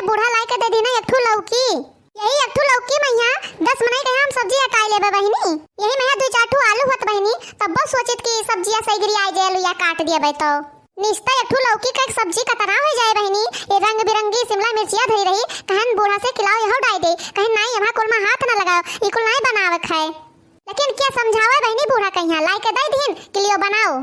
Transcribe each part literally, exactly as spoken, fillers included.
बूढ़ा लाइके दे दीन एक ठू लौकी। यही एक ठू लौकी मइहाँ दस मनई कहे हम सब्जी अटाई लेबे बहिनी। यही मइहाँ दुइ चार ठू आलू होत बहिनी, तब्बो सोचित कि सब्जिया सही गिरी आइ जाए, लुइया काट दियबे तो। निस्ता एक ठू लौकी का एक सब्जी कतना होइ जाए बहिनी। ये रंग बिरंगी शिमला मिर्चिया धरी रही, कहन बूढ़ा से किलाओ यहो डाइ दे, कहन नाहीं, एमा कुल मा हाथ न लगाओ, ई कुल नाहीं बनावे खाए। लेकिन क्या समझावे बहिनी, बूढ़ा कहिया लाइके दइ दीन कि लियो बनाओ।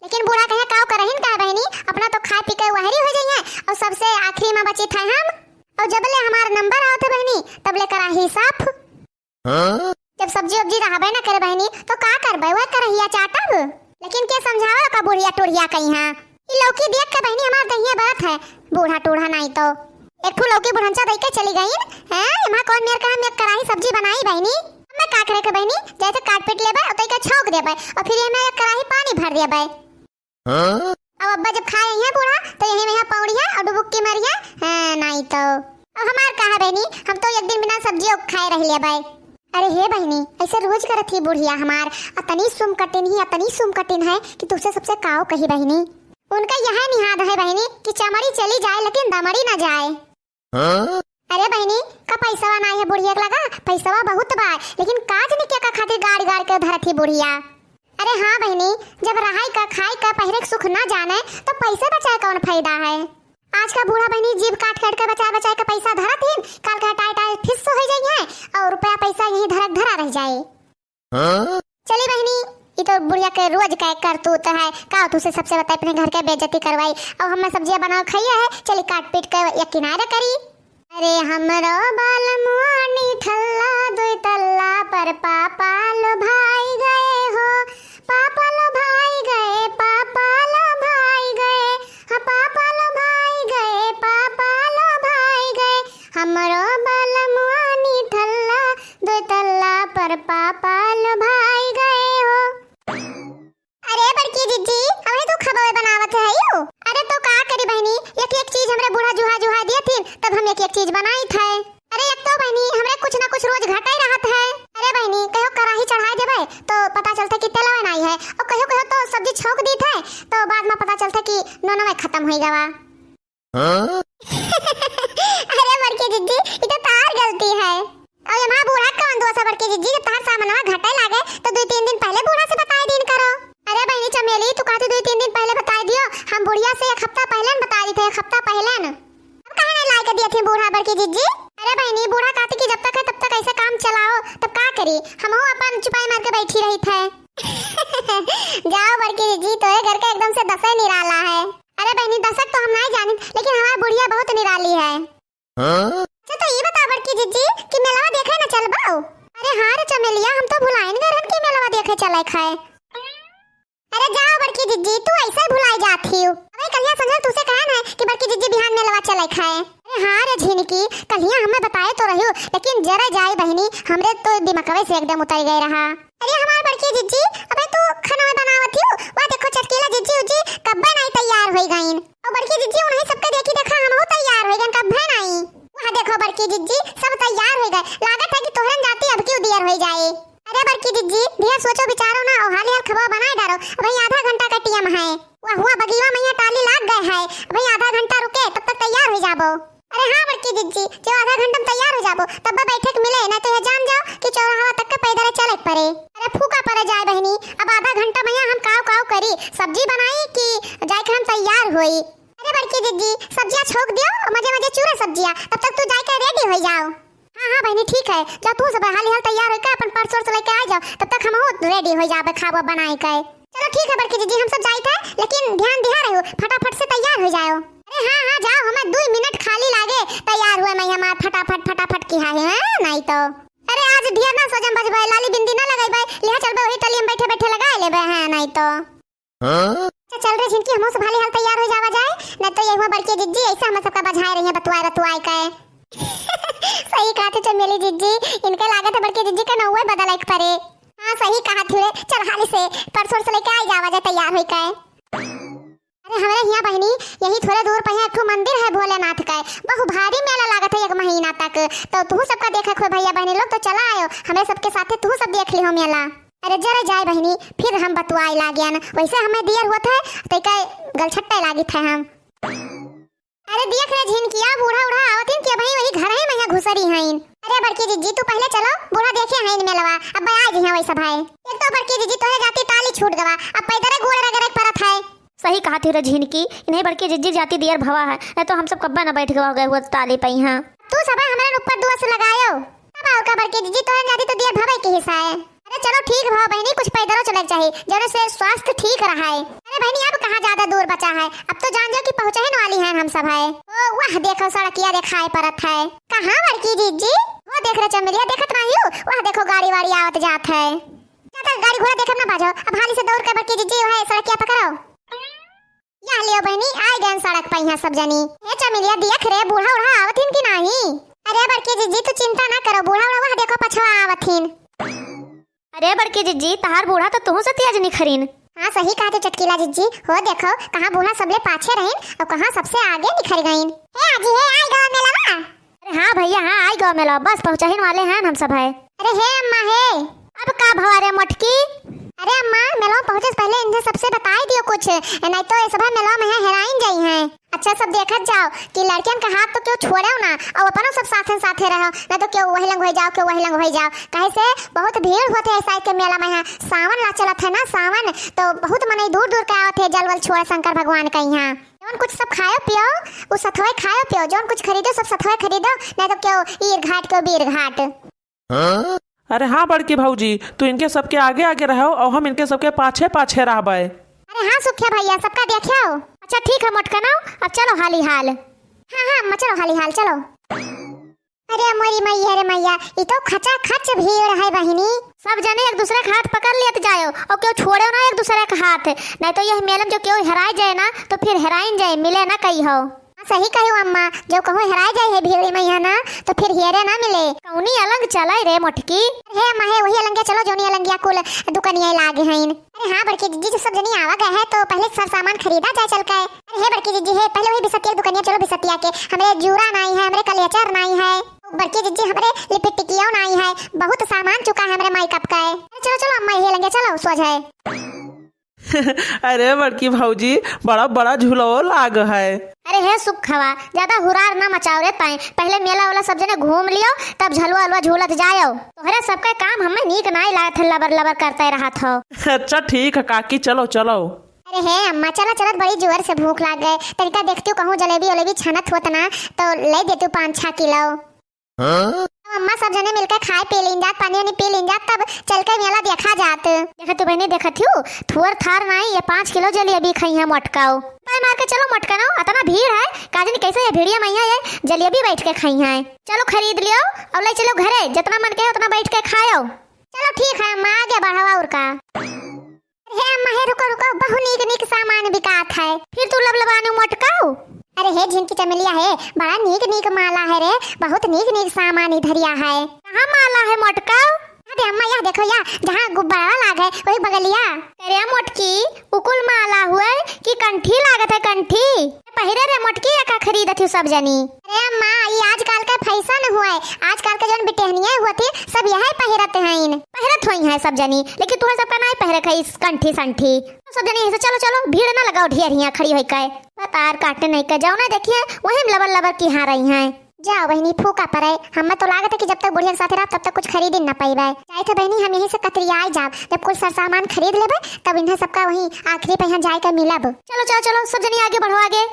लेकिन बूढ़ा कहिया काव करहिन का बहिनी, अपना तो खाए पी के वहरी होइ जइहैं अउर सबसे आखिरी मा बचित है हम। अउर जबले हमार नंबर आवत है बहिनी, तबले कराही साफ। हाँ? जब सब्जी उब्जी रहबे न करे बहिनी, तो का करबे, वह करहिया चाटब। लेकिन के समझावे का बुढ़िया टुढ़िया कहिया। ई लौकी देख के बहिनी हमार दहिया बरत है, बूढ़ा टूढ़ा नाहीं तो। एक ठू लौकी बुढ़ंचा दइ के चली गइन। हैं, एमा कौन मेर का हम एक कराही सब्जी बनाई बहिनी? हमें का करे के बहिनी, जैसे काट पीट लेबे अउर तइका छौंक देबे अउर फिर एमे एक कराही पानी भर देबे। हाँ? अब अब्बा जब खाए अइहैं बूढ़ा, तो यही मइहाँ पौड़िहैं अउर डुबुक्की मरिहैं। हाँ, नाहीं तो। अब हमार का है बहिनी, हम तो एक दिन बिना सब्जी खाए रह लेबे। अरे हे बहिनी, ऐसे रोज करत ही बुढ़िया हमार, अतनी सुम कटिन ही, अतनी सुम कटिन है कि तुहसे सबसे काव कही बहिनी। उनका यह निहाद है बहिनी कि चमड़ी चली जाए लेकिन दमड़ी न जाए। हाँ? अरे बहिनी, का पैसवा नाहीं है बुढ़िया के लगा? पैसवा बहुत बा, लेकिन का जाने के का खातिर गाड़ गाड़ के धरत ही बुढ़िया। अरे हाँ बहिनी, जब रहाई का, खाई का, पहिरे के सुख ना जाने, तो पैसे बचाए कौन फायदा है? आज का बूढ़ा बहिनी जीभ काट काट के बचाए बचाए के पैसा धरत हिन, काल का टाए टाए फिस होइ जइहैं अउर रुपया पैसा यहीं धरत धरा रह जाए। हाँ? चली बहिनी, ई तो बुढ़िया के रोज का एक करतूत है। का तुहसे सबसे बताई, अपने घर के बेइज्जती करवाई। अब हमें सब्जिया बनाओ खाइए है, चली काट पीट के एक किनारे करी। अरे हमरो बालमुआ निठल्ला दुई तल्ला पर पापा लो भाई गए हो, पापा लो भाई गए, पापा लो भाई गए, हाँ पापा लो भाई गए, पापा लो भाई गए, हमरो बालमुआ निठल्ला दुई तल्ला पर पापा लो भाई गए हो। अरे बड़की जिज्जी, अबे तू खबवे बनावत है यू? अरे तो का करी बहिनी, एक एक चीज हमरे बूढ़ा जुहा जुहा दियत हिन, तब हम एक एक चीज बनाइत है। अरे एक तो बहिनी, हमरे कुछ ना कुछ रोज घटइ रहत है। अरे बहिनी, कहियो कराही चढ़ाइ देबे तो पता चलत है कि तेलवे नाहीं है, अउर कहियो कहियो तो सब्जी छौंक दीत है तो बाद मा पता चलत है कि नूनवे खतम होइ गवा। हाँ? अरे बड़की जिज्जी, ई तो तहार गलती है। अउर एमा बूढ़ा कौन दोष है बड़की जिज्जी, जब तहार सामनवा घटे लागे तो दुइ तीन दिन पहिले बूढ़ा से बताइ दीन करो। अरे बहिनी चमेली, तू कहती दुइ तीन दिन पहिले बताइ दियो, हम बुढ़िया से एक हफ्ता पहिले न बताइ दीत है, एक हफ्ता पहिले न। अब काहे नाहीं लाइके दियत ही बूढ़ा बड़की जिज्जी? अरे बहिनी, बूढ़ा कहती कि जब तक है तब तक ऐसे काम चलाओ, तब का करी, हमहू अपन चुपाई मार के बैठी रहित है। जाओ बड़की जिज्जी, तोरे घर का एकदम से दसइ निराला है। अरे बहिनी, दसक तो हम नाहीं जानित, लेकिन हमार बुढ़िया बहुत निराली है। हाँ? अच्छा, तो ई बताओ बड़की जिज्जी कि मेलवा देखे न चलबो? अरे हाँ रे चमेलिया, हम तो भुलाइन गए रहन कि मेलवा देखे चले खाए। अरे जाओ बड़की जिज्जी, तू ऐसे भुलाइ जात हियो। अबे कलिया संझा तुसे कहन है कि बड़की जिज्जी बिहान मेलवा चले खाए। अरे हाँ रे झिनकी, कलिया हमें बताए तो रहियो, लेकिन जरा जाए बहिनी, हमरे तो दिमकवे से एकदम उतर गए रहा। अरे हमार बड़की जिज्जी, अबे तू खाना में बनावत हियो, वह देखो चटकीला जिज्जी उज्जी कब्बे नाहीं तैयार होइ गइन। अउर बड़की जिज्जी उन्हीं सबके देखी देखा हमहू तैयार होइ गइन, कब्बे नाहीं। वह देखो बड़की जिज्जी सब तैयार होइ गए, लागत है कि तोहरन जाती अब की उदियर होइ जाए। अरे बड़की जिज्जी, ढेर सोचो विचारो ना, अउर हाली हाल खबवा बनाए डारो, अबहीं आधा घंटा का टीएम है। वह हुआ बगीवा मइहाँ टाली लाग गए है, अबहीं आधा घंटा रुके, तब तक तैयार होइ जाबो। अरे हाँ बड़की जिज्जी, जो आधा घंटा में तैयार होइ जाबो, तब बैठे के मिले, नाहीं तो यह जान जाओ कि चौराहा तक के पैदल चले के परे। अरे फूका परे जाए बहिनी, अब आधा घंटा मइहाँ हम काव काव करी, सब्जी बनाई कि जाए के हम तैयार होई। अरे बड़की जिज्जी, सब्जिया छौंक दियो अउर मजे मजे चूरे सब्जिया, तब तक तू जाए के रेडी होइ जाओ। हाँ हाँ बहिनी ठीक है, जा तू सब हाली हाल तैयार होइके अपन पर्स वर्स लेके आ जाओ, तब तक हमहू रेडी होइ जाबे खाबो बनाई के। चलो ठीक है बड़की जिज्जी, हम सब जाइत है, लेकिन ध्यान दिहा रहियो, फटाफट से तैयार होइ जाओ। अरे हाँ हाँ जाओ, हमें दुइ मिनट खाली लागे तैयार हुए में, हमार फटाफट फटाफट किहा है, हाँ, नाहीं तो। अरे आज ढेर ना सजम बजबे, लाली बिंदी ना लगइबे, लिहा चलबे वही टलिया में बैठे बैठे लगाए लेबे, हाँ, नाहीं तो। हाँ? अच्छा चल रे झिनकी, हमहू सब हाली हाल तैयार होइ जावा जाए, नाहीं तो ये हुआ बड़की जिज्जी ऐसे हम सबका बझाए रहिहैं बतुआए बतुआए के। सही कहत है चमेली जिज्जी, इनके लागत है बड़की जिज्जी के नौवे बदले के परे। हाँ सही कहत है, चल हाली से पर्स वर्स लेके आई जावा जाए तैयार होइके। अरे हमरे हियाँ बहिनी, यही थोड़े दूर पर है एक ठो मंदिर है भोलेनाथ का, बहु भारी मेला लागत है एक महीना तक, तो तू सबका देखे के होए भइया बहिनी लोग तो चला आयो, हमरे सबके साथे तू सब देख लिहो मेला। अरे जरे जाए बहिनी, फिर हम बतुआए लागेन। वैसे हमें दियर होत है, तइका गलछट्टे लागित है हम। अरे तो देख रे झिनकिया, बूढ़ा उढ़ा आवत हिन कि अबहीं वही घर ही महिया घुसरी हइन। अरे बड़की जिज्जी, तू पहिले चलो, बूढ़ा देखे हइन मेलवा, अब आइ जइहैं वही सभाए। एक तो बड़की जिज्जी तोहरे जाति ताली छूट गवा, अब पैदरे गोड़ रगड़े के परत है। सही कहत ही रे झिनकी, इन्हें बड़की जिज्जी जाति दियर भवा है, नहीं तो हम सब कब्बा न बैठ गवा गए हुआ ताली पइहाँ। तू सब हमरे ऊपर दोष लगायो। अब और का बड़की जिज्जी, तोहरे जाति तो दियर भवे के हिस्सा है। अरे चलो ठीक भवा बहिनी, कुछ पैदलो चले के चाही, जौने से स्वास्थ्य ठीक रहे। अरे बहिनी, अब कहाँ ज्यादा दूर बचा है, अब तो जान जाओ कि पहुँचहिन वाली हैं हम सब है। ओ वाह, देखो सड़किया देखाई परत है। कहाँ बड़की जिज्जी? वो देख रे चमेलिया, देखत नाहीं हू? वाह देखो गाड़ी वाड़ी आवत जात है। ज्यादा गाड़ी घोड़ा देखब ना बाझो, अब हाली से दौड़ के बड़की जिज्जी वह सड़किया पकड़ो। या लियो बहिनी, आइ गएन सड़क पइहाँ सब जनी। हे चमेलिया, देख रे, बूढ़ा उढ़ा आवत हिन कि नाहीं? अरे बड़की जिज्जी, तू चिंता ना करो, बूढ़ा उढ़ा वह देखो पछवा आवत हिन। अरे बड़की जिज्जी, तहार बूढ़ा तो तुहू से तेज निखरिन। हाँ, सही कहत ही चटकीला जिज्जी। हो देखो, कहाँ बूढ़ा सबले पाछे रहिन और कहाँ सबसे आगे निखर गइन। हे आजी, हे आइ गवा मेलवा। अरे हाँ भइया, हाँ, आइ गवा मेलवा, बस पहुँचहिन वाले हैं हम सब है। अरे हे अम्मा हे। अब का भवा रे मोटकी? अरे अम्मा, मेलवा पहुँचे से पहिले इन्हें सबसे बताइ दियो कुछ, नहीं तो ये सब मेलवा में हेराइन जइहैं। अच्छा, सब देखत जाओ कि लड़कियन का हाथ तो केहू छोड़ेउ ना, और अपनो सब साथे साथे रहो, नहीं तो केहू वही लंग होइ जाओ, केहू वही लंग होइ जाओ। काहे से बहुत भीड़ होत है ऐसा के मेला में। यहाँ सावन ला चलत है ना, सावन, तो बहुत मनई दूर दूर के आवत है जल वल छोड़ शंकर भगवान का यहाँ। जौन कुछ सब खायो पियो, उ सथवे खायो पियो, जौन कुछ खरीदो सब सथवे खरीदो, नहीं तो केहू ईर घाट, केहू बीर घाट। अरे हाँ बड़की भौजी, तू इनके सबके आगे आगे रहो और हम इनके सबके पाछे पाछे रहबे। अरे हाँ सुखिया भइया, सबका देखेउ। अच्छा ठीक है मोटकनउ, अब चलो हाली हाल। हाँ हाँ अम्मा, चलो हाली हाल चलो। अरे मोरी मैया रे मैया, ई तो खचा खच भीड़ है बहिनी। सब जने एक दूसरे के हाथ पकड़ लियत जायो और केहू छोड़ेउ ना एक दूसरे के हाथ, नहीं तो यह मेलम जो केहू हेराइ जाए ना तो फिर हेराइन जाए, मिले ना कहियो। हाँ, सही कहियो अम्मा, जब कहूँ हेराइ जाए है भीड़ में यहाँ ना, तो फिर हेरे ना मिले। कौनी अलंग चले रे मोटकी? अरे हे अम्मा, हे वही अलंगिया चलो, जौनी अलंगिया कुल दुकनिया लागे हइन। अरे हाँ बड़की जिज्जी, जब सब जनी आवा गए है, तो पहिले सर सामान खरीदा जाए चल के। अरे हे बड़की जिज्जी, हे पहिले वही बिसतिया दुकनिया चलो, बिसतिया के हमरे जूरा नाई है, हमरे कलेचर नाई है, बड़की जिज्जी हमरे लिपस्टिकियो नाई है, बहुत सामान चुका है हमरे मेकअप का। अरे चलो चलो अम्मा, यही अलंगिया चलो, सोझ है। अरे बड़की भौजी, बड़ा बड़ा झूलो लाग है। अरे हे सुखवा, ज्यादा हुरार ना मचाओ रे ताई, पहिले मेला वाला सब जने घूम लियो, तब झलुआ अलुआ झूलत जायो। तोहरे सबके काम हमें नीक नाई लागत है, लबर लबर करते रहत हो। अच्छा ठीक है काकी, चलो चलो। अरे हे अम्मा, चला चलत बड़ी जोर से भूख लाग गए, तनिका देखती हूँ कहूँ जलेबी वलेबी छनत होत ना, तो ले देती हूँ पाँच छह किलो। हाँ? अम्मा सब जने मिलकर खाए पी लीन जात, पानी वानी पी लीन जात, तब चल के मेला देखा जात। देखत हू बहिनी, देखत हू, थोर थार नाई, ये पाँच किलो जलेबी खइहैं मोटकउ। पाई मार के चलो मोटकनउ, अतना भीड़ है, का जानी कैसे ये भीड़िया मइहाँ ये जलेबी बैठ के खइहैं। चलो खरीद लियो और ले चलो घरे, जितना मन के है उतना बैठ के खायो। चलो ठीक है अम्मा, आगे बढ़ावा और का। अरे हे अम्मा हे, रुको रुको, बहुत नीक नीक सामान बिकात है। फिर तू लबलबानू मोटकउ। अरे हे झिनकी चमेलिया हे, बड़ा नीक नीक माला है रे, बहुत नीक नीक सामान इधरिया है। कहाँ माला है मोटकउ? अरे अम्मा यह देखो या, जहाँ गुब्बारा लाग है वही बगलिया। अरे मोटकी, उकुल माला हुए कि कंठी लागत है कंठी? पहिरे रे मोटकी, या का खरीदत हू सब जनी? अरे अम्मा, ई आजकल का फैशन हुए, आजकल के जौन बिटेहनिया होती, सब यही पहिरत हईन। पहिरत होइहैं सब जनी, लेकिन तुहरे सबका नाई पहिरे के इस कंठी संठी। तो सब जनी ऐसे चलो, चलो, भीड़ ना लगाओ ढेर हियाँ खड़ी होई के। बतार काटे नहीं के जाओ ना, देखिए वही में लबर लबर की हाँ रही हैं। जाओ बहिनी, फूका परे, हमें तो लागत है कि जब तक बुढ़िया के साथे रहा तब तक कुछ खरीद ही ना पाइबे। जाए थे बहिनी, हम यहीं से कतरियाई जाब, जब कुल सरसामान खरीद लेबे तब इन्हें सबका वहीं आखिरी पे यहाँ जाए के मिलब। चलो, चलो, चलो, सब जनी आगे बढ़ो, आगे।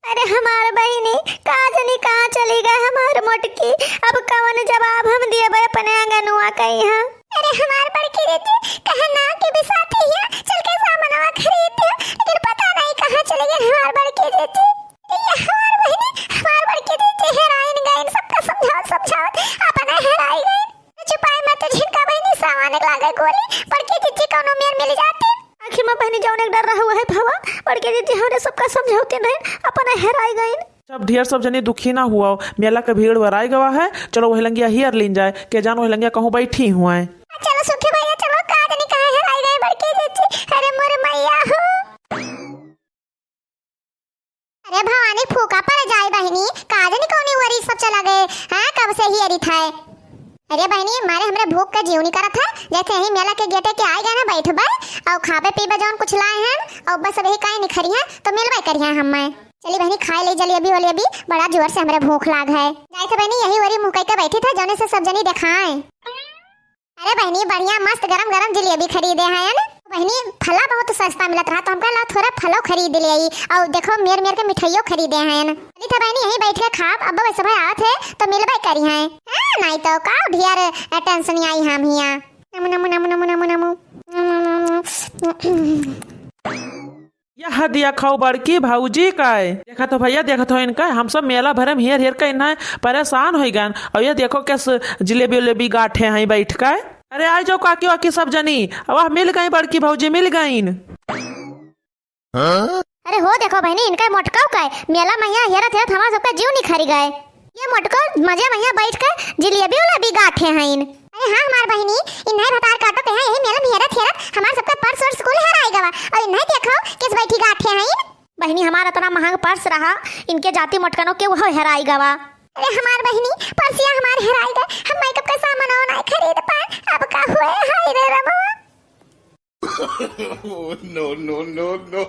अरे हमार बहिनी, का जनी कहाँ चली गए हमार मोटकी, अब कवन जवाब हम दिएबे अपने अंगनुआ कइहाँ। अरे हमार बड़की दीदी, कहे ना कि बिसाती हिया, चल के सामनवा खरीद दियो, लेकिन पता नहीं कहाँ चली गए हमार बड़की दीदी। ये हमार बहिनी, हमार बड़की दीदी हेराइन गइन, सबका समझावत समझावत अपना हेराई गइन। चुपाई मत, झिनका बहिनी सामान लागे गोली, बड़की दीदी कौनो मेर मिल जाती। आखिर में बहिनी जौन एक डर रहा हुआ है भवा, बड़की दीदी हमरे सबका समझौते नहीं, अपना हेराई गइन। सब ढेर सब जनी दुखी ना हुआ, मेला के भीड़ वराई गवा है, चलो वही लंगिया हियर लीन जाए, के जान वही लंगिया कहूँ बैठी हुआ है। चलो सुखी भैया, चलो का जनी कहाँ हेराई गए बड़की दीदी, अरे मोर मैया हो। अरे भवानी फूका परे जाए बहिनी, का जनी कौनी ओरी सब चला गए, हैं, कब से हियरी थे। अरे बहिनी, मारे हमरे भूख के जीव नहीं करत है, जैसे यही मेला के गेटे के आए गए ना बैठबे और खाबे पीबे जौन कुछ लाए हैं और बस अब यही काहे निखरी हैं तो मिलबे करिए हमें। चली बहिनी, खाए ले जलेबी वलेबी, बड़ा जोर से हमरे भूख लाग है। जाइत है बहिनी, यही ओरी मुँह कइके बैठी था, जौने से सब जनी देखाए। अरे बहिनी, बढ़िया मस्त गरम गरम जलेबी खरीदे हैं न। बहिनी, फला बहुत सस्ता मिलत रहा, तो हमका ला थोड़ा फलो खरीद ले आई, और देखो मेर मेर के मिठाइयो खरीदे हैं न। चली था बहिनी, यहीं बैठ के खाब, अब वैसे भाई आवत है तो मिलबे करी हैं। हाँ, नहीं तो का ढेर टेंशन आई हम हिया। नमु, नमु, नमु। यह देखो बड़की भौजी का है। देखत हो भैया, देखत हो इनका, हम सब मेला भरे में हेर हेर के इन्हें परेशान होइ गन। और ये देखो कैसे जिलेबी उलेबी गाठे हैं बैठ के। अरे आ जाओ काकी वाकी सब जनी, अब मिल गई बड़की भौजी, मिल गईन। अरे हो देखो बहिनी, इनका मोटकाऊ का है, मेला महिया हेरत हेरत हमार सबका जीव निखरी गए। ये मोटको मजे महिया बैठ के जिलेबी उलेबी गाठे हैं। अरे हाँ हमार बहिनी, इन्हें भतार काटो ते हैं, यही मेला में हेरत हेरत हमार सबका पर्स वर्स कुल हेराई गवा। और इन्हें देखो किस बैठी गाठे हैं। बहिनी, हमार इतना महंग पर्स रहा, इनके जाति मोटकनों के वह हेराई गवा। अरे हमार बहिनी, पर्सिया हमार हेराई गए, हम मेकअप का सामान और नहीं खरीद पाए, अब का हुए, हाय रे रमवा। Oh, no, no, no, no।